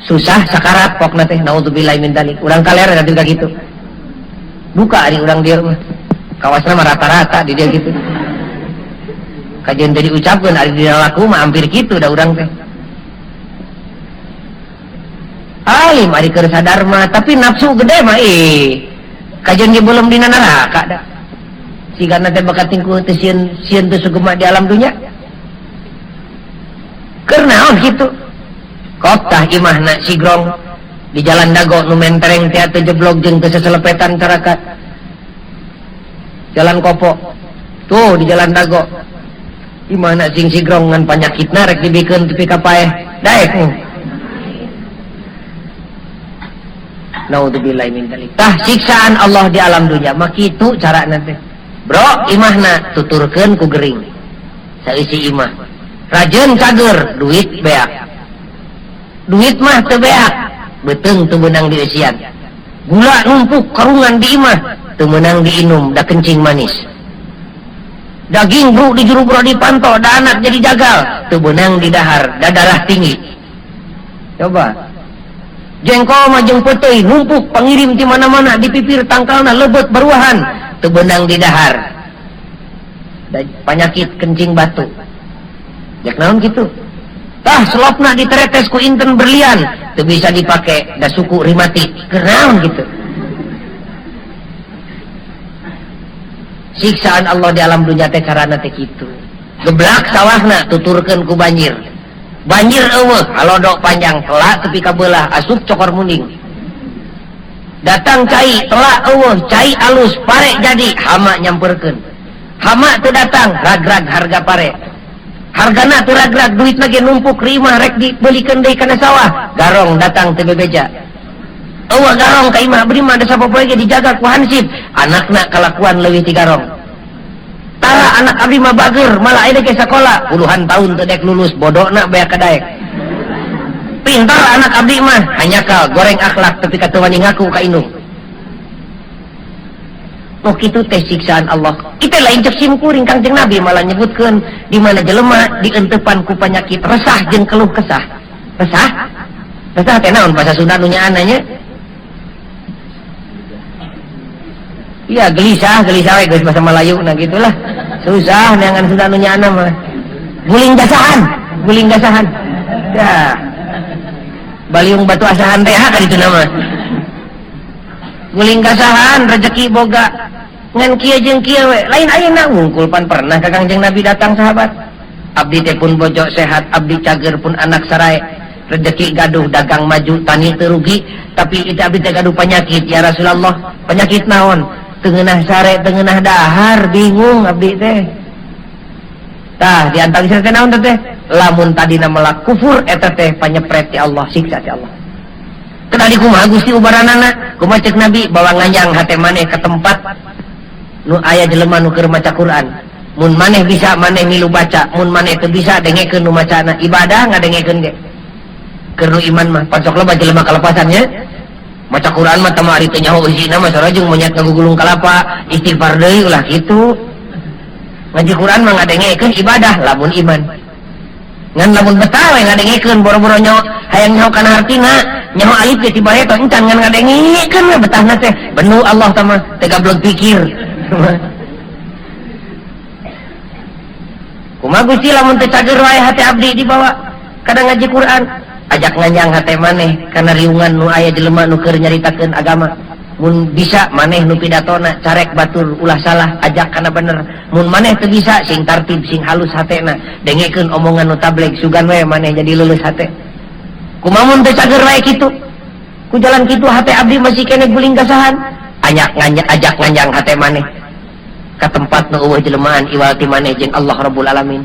susah sakarat pokna teh naudzubillahi min dzalik. Urang kaler da juga kitu. Duka ari urang dieu mah. Kawasna mah rata-rata di dieu kitu. Kajeun teh diucapkeun ari dina laku mah hampir kitu da urang teh. Alim ari keur sadar mah tapi nafsu gede mah ih. Kajeun ge belum dina neraka da. Sigana teh bakat tingkuh teh sieun sieun teu sugema di alam dunya. Keur naon kitu? Kop tah imahna sigrong di jalan Dago nu mentereng teh teu jeblok jeung teu seselepetan carakat. Jalan Kopo. Tuh di jalan Dago. Imahna sing sigrong ngan panyakitna rek dibikeun tepi ka paeh. Daek. Naudzubillahi min dzalik. Tah siksaan Allah di alam dunya mah kitu carana teh. Bro, imahna tuturkeun ku gering. Saeusi imah. Rajeun cager, duit beak. Duit mah teu beak, beuteung teu meunang dieusian. Gula numpuk karungan di imah, teu meunang diinum da kencing manis. Daging bro di juru bro dipanto, da anak jadi jagal, teu meunang didahar, da darah tinggi. Coba. Jengkol mah jeung peuteuy numpuk pangirim ti mana-mana di pipir tangkalna lebet baruahan, teu beunang didahar. Da panyakit kencing batu. Jak naon kitu? Tah selopna diteretes ku inten berlian, teu bisa dipake da suku rimatik. Keur naon kitu? Siksaan Allah di alam dunya teh carana teh kitu. Geblak sawahna tuturkeun ku banjir. Banjir eueuh, halodok panjang telak tepi ka beulah asup cokor munding. Datang cai telak eueuh, cai alus pare jadi hama nyamperkeun. Hama teu datang, ragrag harga pare. Hargana teu ragrag, duitna ge numpuk rimah rek dibelikeun deui kana sawah. Garong datang teu bebeja. Eueuh garong ka imah abdi mah da sapopoe ge dijaga ku hansip, anakna kalakuan leuwih ti garong. Tara anak abdi mah bager, malah aya ge sakola puluhan tahun teu dek lulus, bodona beak kadaek. Pintar anak abdi mah, hanyakal goreng akhlak tepi ka teu wani ngaku ka indung. Oh kitu teh siksaan Allah. Kita lain cek sim kuring Kangjeng Nabi malah nyebutkeun di mana jelema dientepan ku penyakit resah jeung keluh kesah. Resah? Resah teh naon bahasa Sunda nu nyaana nya? Iya gelisah, gelisah we geus bahasa Melayu nah gitulah. Susah neangan Sunda nu nyaana mah. Guling gasahan, guling gasahan. Ya. Baliung batu asahan teh ka ditu mah. Guling gasahan rezeki boga ngan kieu jeung kieu we. Lain ayeuna wungkul pan pernah ka Kangjeng Nabi datang sahabat. Abdi teh pun bojo sehat, abdi cager pun anak sarai. Rezeki gaduh, dagang maju, tani teu rugi, tapi itu abdi teh gaduh penyakit ya Rasulullah. Penyakit naon? Teu ngeunah sare, teu ngeunah dahar, bingung abdi teh. Tah di antara teh naon teh? Lamun tadina melak kufur eta teh panyepret ti Allah, siksa ti Allah. Kena di kumaha Gusti ubaranana? Kumaha cek Nabi bawa nganjang hate maneh ka tempat nu aya jelema nu keur maca Quran. Mun maneh bisa maneh milu baca, mun maneh teu bisa dengekeun nu macana. Ibadah ngadengekeun ge. Keur nu iman mah pancok loba jelema kalepasan nya. Maca Quran mah tama ari teu nyaho eusina mah sarua jeung monyet ngagugulung kalapa, istighfar deui ulah kitu. Ngaji Quran mah ngadengekeun ibadah lamun iman. Ngan lamun betah we ngadengekeun boro-boro nyaho hayang nyaho kana hartina, nyaho alif ge tiba eta encan ngan ngadengekeun we betahna teh. Benu Allah tah mah teh gablog pikir. Kumaha Gusti lamun teu cager wae hate abdi dibawa kana ngaji Quran, ajak nganjang hate maneh kana riungan nu aya jelema nu keur nyaritakeun agama. Mun bisa maneh nu pidatona carek batur ulah salah ajak kana bener. Mun maneh teu bisa sing tartib sing halus hatena, dengekeun omongan nu tabligh sugan we maneh jadi leuleus hate. Kumaha mun teu cager wae kitu? Ku jalan kitu hate abdi masih keneh guling gasahan. Ajak nganjang, ajak nganjang hate maneh ka tempat nu eueuh jelemaan iwal ti maneh jeung Allah Rabbul Alamin.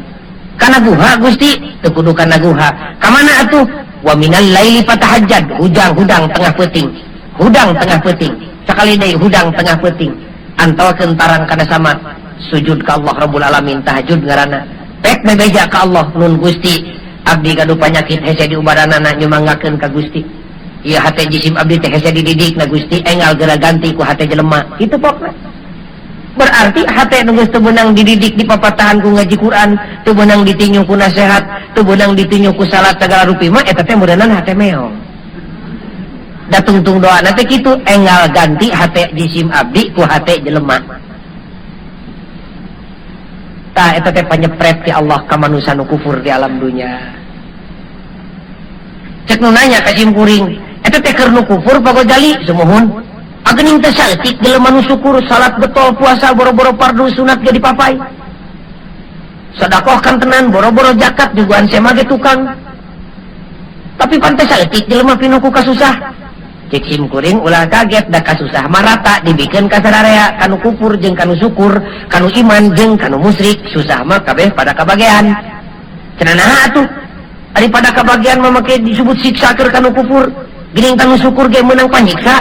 Kana guha Gusti teu kudu kana guha. Ka mana atuh? Wa minal laili fatahajjad, hudang-hudang tengah peuting. Hudang tengah peuting. Sakali deui hudang tengah peuting. Antalkeun tarang kana sama sujud ka Allah Rabbul Alamin tahajud ngaranna. Pek bebeja ka Allah nun Gusti abdi gaduh panyakit hese diubaranana nyumanggakeun ka Gusti. Ieu hate jisim abdi teh hese dididik na Gusti enggal geura ganti ku hate jelema. Kitu pokna. Berarti hate nu geus teu meunang dididik dipapatahan ku ngaji Quran, teu meunang ditinju ku nasihat, teu meunang ditinju ku salat sagala rupi mah eta teh meureunan hate meong. Da tungtung doana teh kitu, enggal ganti hate jisim abdi ku hate jelema. Tah eta teh panyepret ti Allah ka manusa nu kufur di alam dunya. Cek nu nanya ka sim kuring, eta teh keur nu kufur Pak Gojali sumuhun. Agening teh saeutik jelema nu syukur salat getol puasa boro-boro fardu sunat ge dipapai. Sedekah kan tenan boro-boro zakat juguan sema ge tukang. Tapi pan teh saeutik jelema pinuh ku kasusah. Cek sim kuring ulah kaget da kasusah marata dibikeun ka sararea kanu kufur jeung kanu syukur, kanu iman jeung kanu musyrik, susah mah kabeh pada kabagean. Cenah naha atuh? Ari pada kabagean mah make disebut siksa keur kanu kufur, geuning kanu syukur ge meunang panyiksa.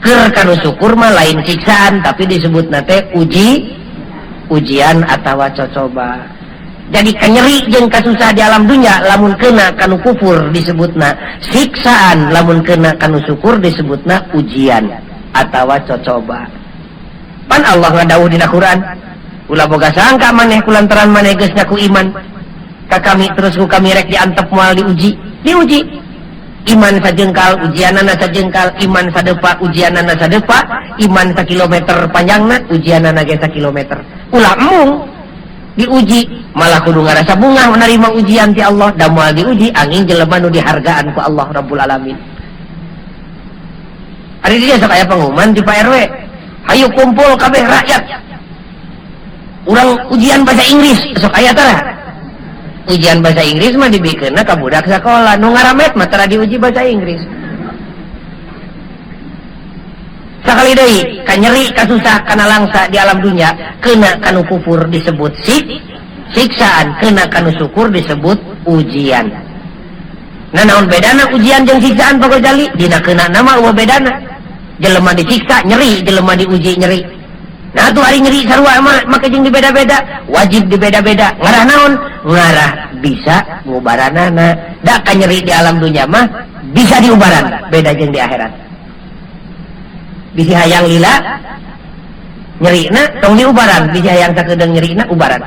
Keur kanu syukur mah lain siksaan tapi disebutna teh ujian atawa cocoba. Jadi kanyeri jeung kasusah di alam dunya lamun kena kanu kufur disebutna siksaan, lamun kena kanu syukur disebutna ujian atawa cocoba. Pan Allah ngadawuh dina Quran, ulah boga sangka maneh kulantaran maneh geus ngaku iman ka kami terus ku kami rek diantep moal diuji. Diuji. Iman sajengkal ujianana sajengkal, iman sadepa ujianana sadepa, iman sakilometer panjangna ujianana ge sakilometer. Ulah embung diuji malah kudu ngarasa bungah menerima ujian ti Allah, da moal diuji angin jelema nu dihargaan ku Allah Rabbul Alamin. Ari dia sok aya pengumuman di Pak RW, hayu kumpul kabeh rakyat. Urang ujian bahasa Inggris sok aya tara. Ujian bahasa Inggris mah dibikeunna ka budak sakola, nu ngaramet mah tara diuji bahasa Inggris. Sakali deui kanyeri kasusah kana langsa di alam dunya, kena kanu kufur disebut siksaan, kena kanu syukur disebut ujian. Nah naon bedana ujian jeung siksaan Pak Gojali? Dina kena nama eueuh bedana. Jelema disiksa nyeri, jelema diuji nyeri. Nah tuh ari nyeri sarua mah make jeung dibeda-beda, wajib dibeda-beda. Ngarah naon? Ngarah bisa ngubaranana. Da kanyeri di alam dunya mah bisa diubaran, beda jeung di akhirat. Bisi hayang lila nyerina tong diubaran, bisi hayang sakedeung nyerina ubaran.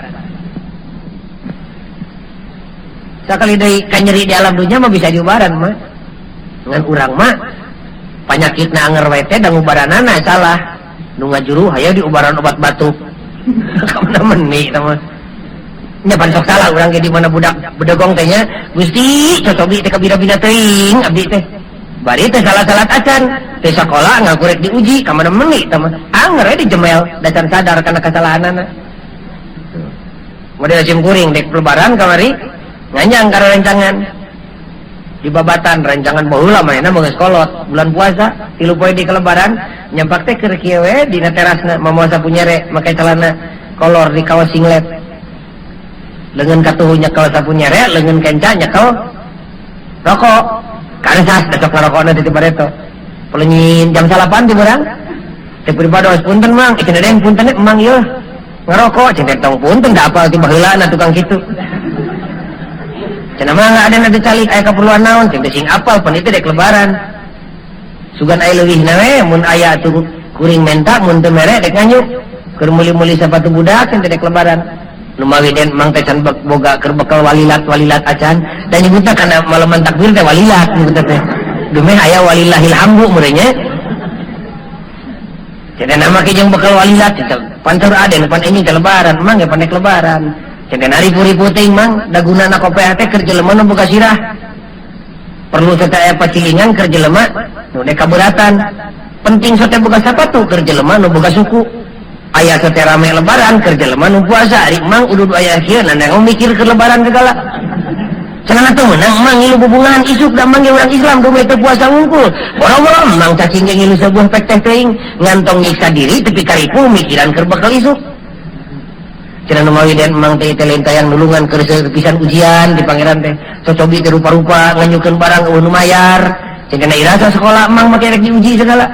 Sakali deui kanyeri di alam dunya mah bisa diubaran mah. Ngan urang mah panyakitna anger we teh da ngubaranana salah. Nu ngajuru hayo diubaran obat batuk. Kamana meni eta mah. Nya pan sok salah urang ge di mana budak bedegong teh nya, Gusti cocobi teh kabina-bina teuing abdi teh. Bari teh salah-salah acan, teh sakola ngaku rek diuji ka mana meni eta mah. Anger we dijemel da can sadar kana kesalahanana. Model sim kuring dek lebaran kamari nganjang kana rencangan. Di babatan rencangan baheula manehna mah geus kolot bulan puasa 3 poe di kelebaran nyampak teh keur kieu we dina terasna mamoa sapu nyere make celana kolor di kaos singlet. Leungeun katuhu nyekel sapu nyere, leungeun kenca nyekel rokok. Karesas besok ngarokokna di bareto. Pelenyin jam 9 di barang. Teh pribados punten mang, cenah deng punten emang ieu. Ngarokok cenah tong punten da apal ti baheulana tukang kitu. Cenah mah ada nanti calik aya keperluan naon cenah sing apal pan itu dek lebaran. Sugan aya leuwihna we mun aya atuh kuring menta mun teu mere dek nganyuk. Keur meuli-meuli sapatu budak cenah dek lebaran. Nu mawi den mang teh can boga keur bekal walilat-walilat acan da nyebutna kana malaman takbir teh walilat nyebutna teh. Dumeh aya walillahil hamdu meureun nya. Cenah nama ke jeung bekal walilat cenah pantur aden pan ini teh lebaran mang ge pan dek lebaran. Cenah ribu-ribu teuing mang da gunana kopeah teh keur jelema nu boga sirah. Perlu teh aya pacilingan keur jelema nu dek kaberatan. Penting teh boga sapatu keur jelema nu boga suku. Aya teh rame lebaran keur jelema nu puasa. Ari mang udud aya kieu nandang mikir keur lebaran segala. Cenah teh meunang mang ngilu bubungan isuk da mang ge urang Islam dume teu puasa wungkul. Boro-boro mang cacing ge ngilu sabuah pek teh teuing ngantong nyiksa diri tepi karipu mikiran keur bekal isuk. Cenah nu mawi den mang teh teh lain tayang nulungan keur pisan ujian di pangeran teh. Cocobi teh rupa-rupa nganyukeun barang eueuh nu mayar. Cenah irasa sekolah mang make rek diuji segala.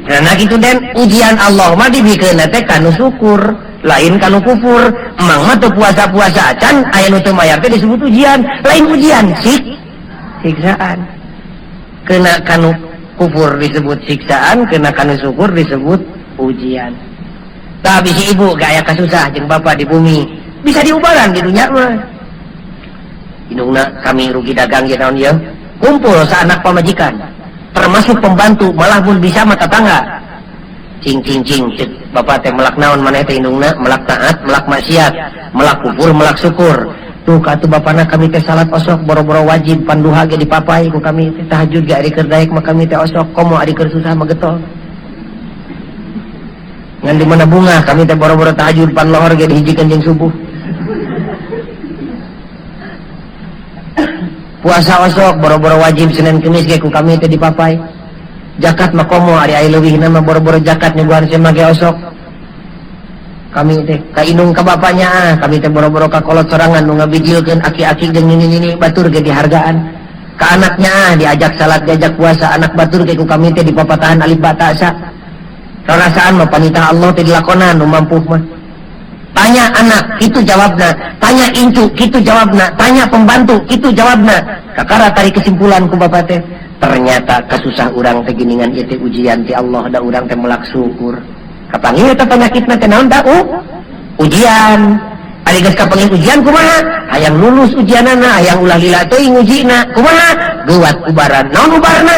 Cenah kitu den ujian Allah mah dibikeunna teh kanu syukur, lain kanu kufur. Mang mah teu puasa-puasa acan aya nu teu mayar teh disebut ujian, lain ujian siksaan. Kena kanu kufur disebut siksaan, kena kanu syukur disebut ujian. Tah bisi ibu gak aya kasusah jeung bapak di bumi, bisa diubaran di dunia mah. Indungna kami rugi dagang ye naon ieu? Kumpul sa anak pamajikan, termasuk pembantu, malah pun bisa mah tetangga. Cing cing cing cek bapak teh melak naon maneh teh indungna, melak taat, melak maksiat, melak kufur, melak syukur. Tuh katuh bapana kami teh salat osok boro-boro wajib panduha ge dipapai ku kami teh, tahajud ge ari keur daek mah kami teh osok, komo ari keur susah mah getol. Ngan di mana bunga kami teh boro-boro tahajud pan lohor ge dihijikeun jeung subuh. Puasa osok boro-boro wajib Senin Kemis ge ku kami teh dipapai. Zakat mah komo ari aya leuwihna mah boro-boro zakat nyuguhan sema ge osok. Kami teh ka indung ka bapanya ah, kami teh boro-boro ka kolot sorangan nu ngabijilkeun aki-aki jeung nini-nini batur ge dihargaan. Ka anaknya ah diajak salat diajak puasa anak batur ge ku kami teh dipapatahan alif ba ta sa. Rarasaan mah panitah Allah teh dilakonan nu mampu mah. Tanya anak, kitu jawabna. Tanya incu, kitu jawabna. Tanya pembantu, kitu jawabna. Kakara tarik kesimpulan ku bapak teh. Ternyata kasusah urang teh giningan ieu teh ujian ti Allah, da urang teh melak syukur. Kapanggih eta penyakitna teh naon da? Ujian. Ari geus kapanggih ujian kumaha? Hayang lulus ujianana, hayang ulah lila teuing ngujina. Kumaha? Geuwat ubaran. Naon ubarna?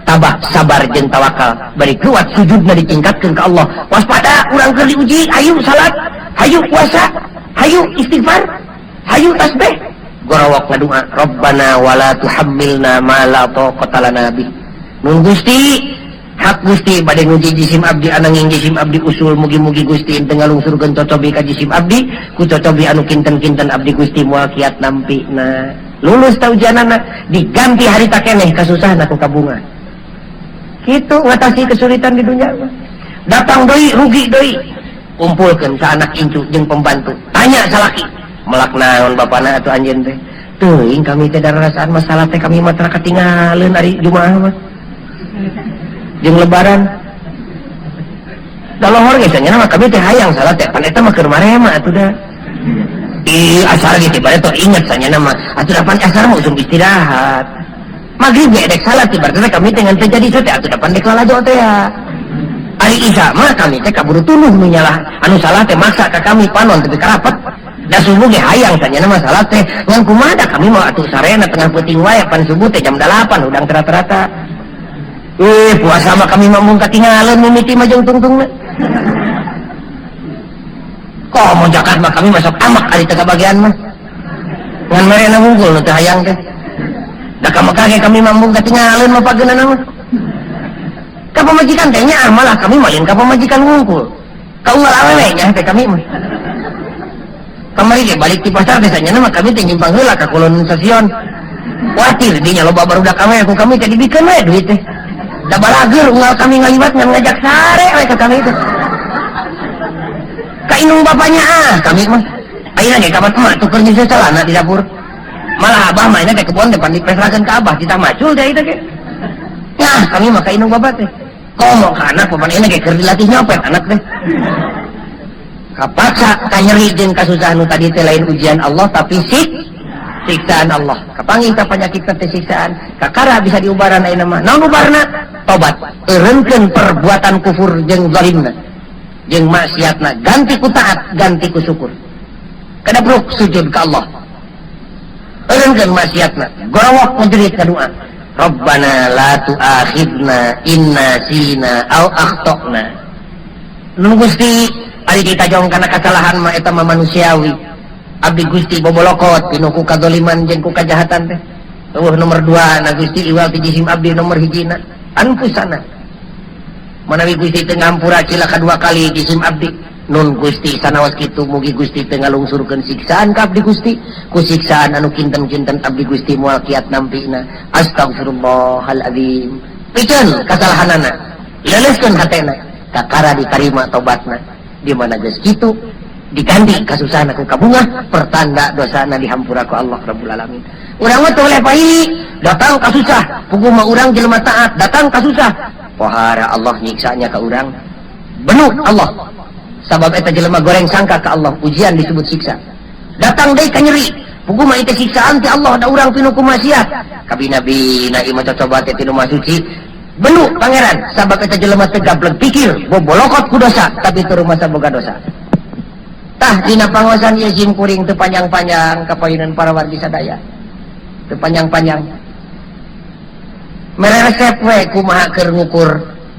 Tabah, sabar jeung tawakal. Bari kuat sujudna ditingkatkeun ka Allah. Waspada urang keur diuji, hayu salat, hayu puasa, hayu istighfar, hayu tasbih. Gorowok ngadua, Rabbana wala tuhammilna ma la taqata lana bih. Nun Gusti, hak Gusti bade nguji jisim abdi ananging jisim abdi usul mugi-mugi Gusti teu ngalungsurkeun cocobi ka jisim abdi, ku cocobi anu kinten-kinten abdi Gusti moal kiat nampina. Lulus ta ujianana, diganti harita keneh kasusahna ku kabungan. Kitu ngatasi kesulitan di dunia mah. Datang deui rugi deui. Kumpulkeun sa anak incu jeung pembantu. Tanya salaki, melak naon bapana atuh anjeun teh? Teuing kami teh darasaan masalah teh kami mah tara katingaleun ari Jumaah mah. Jeung lebaran. Da lohor ge nya mah kami teh hayang salat teh pan eta mah keur marema atuh da. Ih asar ge teh bade teh inget sanyana mah atuh da pan asar mah usum istirahat. Maghrib ge dek salat teh berarti kami teh ngan teu jadi teh atuh da pan dek lalajo teh ya. Ari Isya mah kami teh kaburu tuluh nu nyalah anu salah teh maksa ka kami panon teu karapet. Da subuh ge hayang sanyana mah salat teh ngan kumaha da kami mah atuh sarena tengah peuting wae pan subuh teh jam 8 udang rata-rata. Puasa mah kami mah mung katingaleun mimiti mah jeung tungtungna. Komo zakat mah kami masuk amak ari teu kabagian mah. Ngan merena wungkul nu teu hayang teh. Da ka Mekah ge kami mah mung katingaleun mah pageunana mah. Ka pamajikan teh nya malah kami mah lain ka pamajikan wungkul. Ka unggal awewe nya teh kami mah. Kamari ge balik ti pasar teh sanyana mah kami teh nyimpang heula ka kulon stasiun. Kuatir dinya loba barudak awewe ku kami teh dibikeun we duit teh. Da balageur unggal kami ngaliwat ngan ngajak sare we ka kami teh. Ka indung bapanya ah kami mah. Ayeuna ge kapan emak tuker nyeuseut celana di dapur. Malah abah mah teh kebon depan dipeslakeun ka abah citah macul teh itu ge. Nah, kami mah ka indung bapak teh. Komo ka anak papan ini ge keur dilatih nyopet anak teh. Kapaksa kanyeri jeung kasusahan nu tadi teh lain ujian Allah tapi siksaan Allah. Kapanggih ka penyakit teh siksaan, kakara bisa diubaran ayeuna mah. Naon ubarna? Tobat. Eureunkeun perbuatan kufur jeung zalimna. Jeung maksiatna, ganti ku taat, ganti ku syukur. Kadabruk sujud ka Allah. Eureunkeun maksiatna, gorowok menjerit ka doa. Rabbana la tu'akhidna in nasina aw akhtana. Nun Gusti, ari ditajong kana kasalahan mah eta mah manusiawi. Abdi Gusti bobolokot pinu ku kadzaliman jeung ku kajahatan teh. Eueuh nomor 2 na Gusti iwal ti jisim abdi nomor hijina anfusana. Manawi Gusti teu ngampura cilaka 2 kali jisim abdi. Nun Gusti sanaos kitu mugi Gusti teu ngalungsurkeun siksaan ka abdi Gusti, ku siksaan anu kinten-kinten abdi Gusti moal kiat nampina. Astagfirullahalazim. Pikeun kasalahanana, leuleuskeun hatena, kakara ditarima tobatna. Di mana geus kitu diganti kasusahna ku kabungah, pertanda dosana dihampura ku Allah Rabbul Alamin. Urang mah teu oleh paili, datang kasusah, puguh mah urang jelema taat, datang kasusah. Pohara Allah nyiksanya ka urang. Benu Allah. Sabab eta jelema goreng sangka ka Allah, ujian disebut siksa. Datang deui ka nyeri, Puguh mah itu siksaan ti Allah, da urang pinuh ku maksiat. Kabina-bina ieu mah cocoba teh tinu suci. Benu Pangeran, sabab eta jelema teu gablek pikir, bobolokot ku dosa, tapi teu rumasa boga dosa. Tah, dina pangaosan ieu sim kuring teu panjang-panjang kapayunan para wargi sadaya. Teu panjang-panjang. Mere resep we kumaha keur ngukur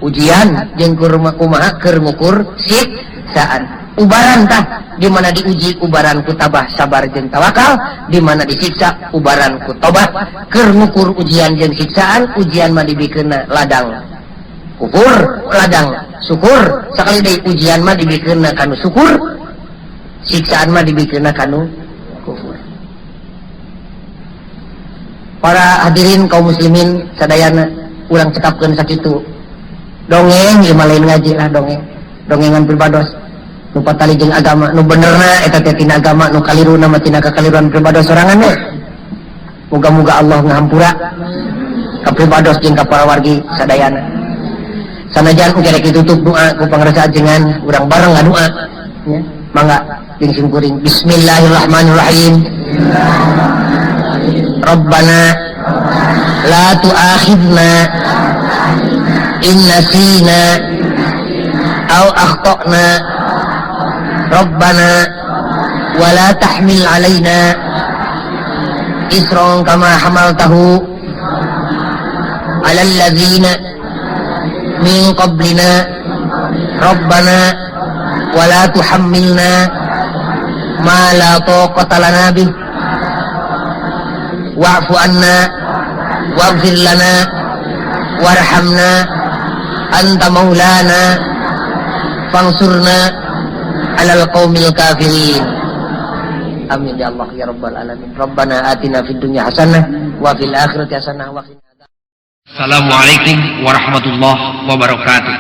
ujian jeung kumaha keur ngukur siksaan. Ubaran tah, di mana diuji ubaran ku tabah sabar jeung tawakal, di mana disiksa ubaran ku tobat. Keur ngukur ujian jeung siksaan, ujian mah dibikeunna ladang kufur, ladang syukur. Sakali deui ujian mah dibikeunna kanu syukur, siksaan mah dibikeunna kanu kufur. Para hadirin kaum muslimin sadayana, urang cekapkeun sakitu. Dongeng ieu mah, lain ngaji lah, dongeng. Dongengan pribados. Nu patali jeung agama, nu benerna eta teh tina agama, nu kaliruna mah tina kakaliruan pribados sorangan we. Muga-muga Allah ngahampura ka pribados jeung ka para wargi sadayana. Sanajan engke rek ditutup doa ku pangrasa ajengan, urang bareng ngadoa nya. Mangga jeung sim kuring. Bismillahirrahmanirrahim. Rabbana la tu'akhidna in nasina aw akhtana. Rabbana wa la tahmil alaina isran kama hamaltahu alal ladzina min qablina. Rabbana wa la tuhammilna ma la taqata lana bih, wa'fu anna waghfir lana warhamna, anta maulana fansurna alal qaumil kafirin. Amin ya Allah ya rabbal alamin. Rabbana atina fid dunya hasanah wa fil akhirati hasanah wa qina. Assalamualaikum warahmatullahi wabarakatuh.